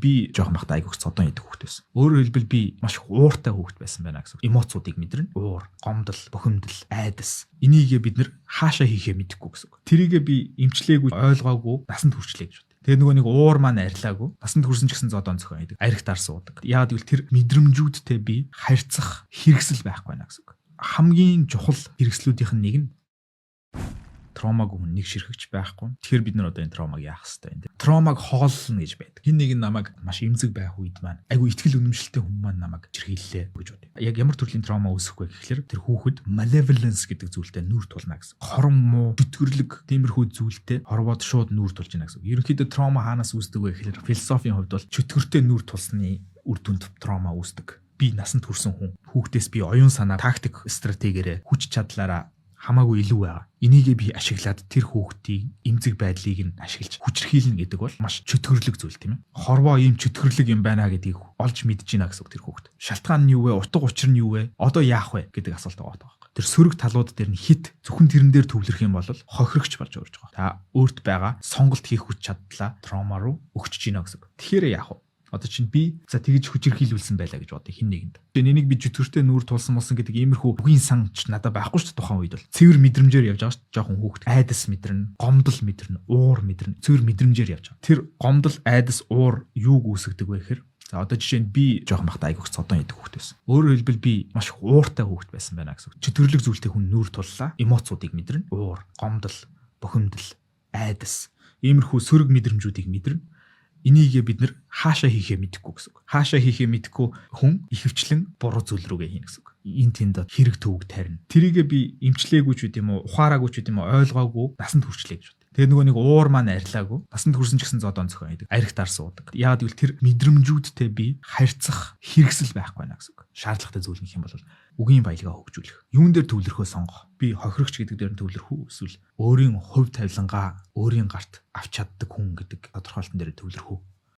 Би жоохон байхдаа айгүйх зодон идэх хүүхэд байсан. Өөрөөр хэлбэл би маш их ууртай хүүхэд байсан байна гэсэн. Эмоцуудыг мэдэрнэ. Уур, гомдол, бухимдал, айдас. Энийгээ бид нэр хаашаа хийхээ мэдэхгүй гэсэн. Тэрийгээ би эмчлээгүй, ойлгоогүй, насанд хүрчлээ гэж бодъё. Тэгээ нөгөө нэг уур маань арилаагүй. Насанд хүрсэн ч гэсэн зодон зохион идэг. Аригтаар суудаг. Яагаад гэвэл тэр мэдрэмжүүдтэй би харьцах хэрэгсэл байхгүй байна гэсэн. Хамгийн чухал хэрэгслүүдийнх нь нэг нь травмаг хүн нэг ширхэгч байхгүй. Тэгэхээр бид нар одоо энэ травмаг яах хэвтэй юм бэ? Травмаг хооллоно гэж байдаг. Хин нэг нь намайг маш эмзэг байх үед маань айгу итгэл үнэмшилтэй хүн маань намайг чирхийллээ гэж бодъё. Яг ямар төрлийн траума үүсэх вэ гэхлээр тэр хүүхэд malevolence гэдэг зүйлтэй нүүр тулна гэсэн. Хорон муу, бүтгэрлэг тиймэрхүү зүйлтэй хорвоод шууд нүүр тулж байна гэсэн. Ерөнхийдөө траума хаанаас үүсдэг вэ гэхлээр философийн хувьд бол чөтгөртэй нүүр тулсны үр дүнд траума үүсдэг. Би насанд хүрсэн хүн, хүүхдээс би оюун санаа, тактик, стратегиэрээ, хүч чадлаараа хамаагүй илүү байгаа. Энийгээ би ашиглаад тэр хүүхдийн эмзэг байдлыг нь ашиглаж хүчрхийлнэ гэдэг бол маш чөтгөрлөг зүйл, тийм ээ. Хорвоо ийм чөтгөрлөг юм байна гэдгийг олж мэдж байна гэсэн үг тэр хүүхд. Шалтгаан нь юу вэ? Утга учир нь юу вэ? Одоо яах вэ гэдэг асуулт байгаа байхгүй. Тэр сөрөг талууд дээр нь хит зөвхөн тэрэн дээр төвлөрөх юм бол хохирогч болж урж байгаа. Та өөрт байгаа сонголт хийх хүч чадлаа траума руу өгчөж байна гэсэн үг. Тэгэхээр яах вэ? Одоо чинь би за тэгж хүчирхийлүүлсэн байлаа гэж бодъё хин нэгэнд. Тэгээ энийг би чөтгөртэй нүүр тулсан болсон гэдэг иймэрхүү үгийн сан ч надад байхгүй шүү дээ тухайн үед бол. Цэвэр мэдрэмжээр явж байгаа шүү дээ. Жохон хүүхэд айдас мэдэрнэ, гомдол мэдэрнэ, уур мэдэрнэ. Цэвэр мэдрэмжээр явж байгаа. Тэр гомдол, айдас, уур юуг үүсгдэг вэ гэхээр за одоо жишээ нь би жоохон байхдаа айгүйх зодон идэх хүүхэд байсан. Өөрөөр хэлбэл би маш их ууртай хүүхэд байсан байна гэсэн. Чөтгөрлөг зүйлтэй хүн нүүр туллаа. Эмоцуудыг мэдэрнэ. Уур, гомдол, бухимдал, айдас иймэрхүү сөрөг мэдрэмжүүдийг мэдэрнэ. Энийгээ бид нэр хаашаа хийхээ мэдэхгүй гэсэн үг. Хаашаа хийхээ мэдэхгүй хүн ихэвчлэн буруу зүйл рүүгээ хийнэ гэсэн үг. Энэ тэнд хэрэг төвөг тарина. Тэрийгээ би эмчлээгүй ч үт юм уу, ухаараагүй ч үт юм уу, ойлгоогүй насанд хүрчлээ гэж бодъё. Тэгээ нөгөө нэг уур маань арилаагүй. Насанд хүрсэн ч гэсэн зодон зохион идэг. Аригтаар суудаг. Яагаад гэвэл тэр мэдрэмжүүдтэй би харьцах хэрэгсэл байхгүй байна гэсэн үг. Шаардлагатай зүйл нь гэх юм бол үгийн баялгаа хөгжүүлэх. Юун дээр төвлөрөхөө сонгох. Би хохирогч гэдэг дээр нь төвлөрөх үү эсвэл өөрийн хувь тавилангаа өөрийн гарт авч чаддаг хүн гэдэг тодорхойлтон дээр төвлөрөх үү?